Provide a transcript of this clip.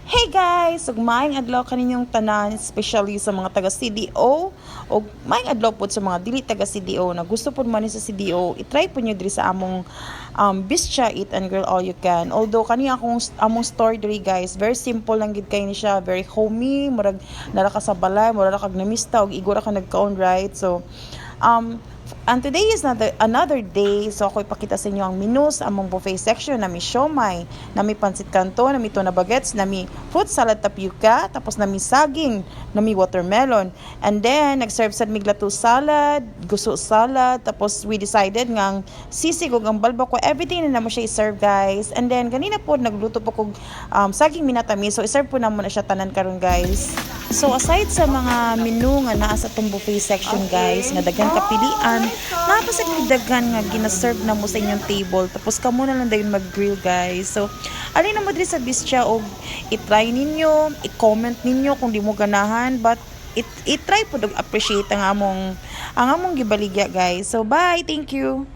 Hey guys! Ug maayong adlaw kaninyong tanan, especially sa mga taga CDO ug maayong adlaw pod sa mga dili taga CDO na gusto pod man ni sa CDO, i-try pod nyo diri sa among Bischa Eat and Grill All You Can. Although kani akong among store diri, guys, very simple lang gid kay ni siya, very homey, murag nara ka sa balay, murag ra kag namista ug igo ra ka nagkaon, right? So and today is another day. So ako ipakita sa inyo ang menu sa among buffet section. Nami siomay, nami pansit canton, nami tuna bagets, nami fruit salad tapioca, tapos nami saging, nami watermelon. And then nag-serve sad mig lato salad, guso salad, tapos we decided nga ang sisig ug ang balbako, everything na namo siya i-serve, guys. And then ganina po nagluto po kog saging minatamis. So i-serve po namo na siya tanan karon, guys. So aside sa mga menu nga naa sa atong buffet section, guys, nga daghan kapilian, naa pa sad daghan nga gina-serve na mo sa inyong table. Tapos kamo na lang dayon mag-grill, guys. So alin na mo diri sa Bischa og i-try ninyo, i-comment ninyo kung di mo ganahan, but it i-try po og appreciate ang among gibaligya, guys. So bye, thank you.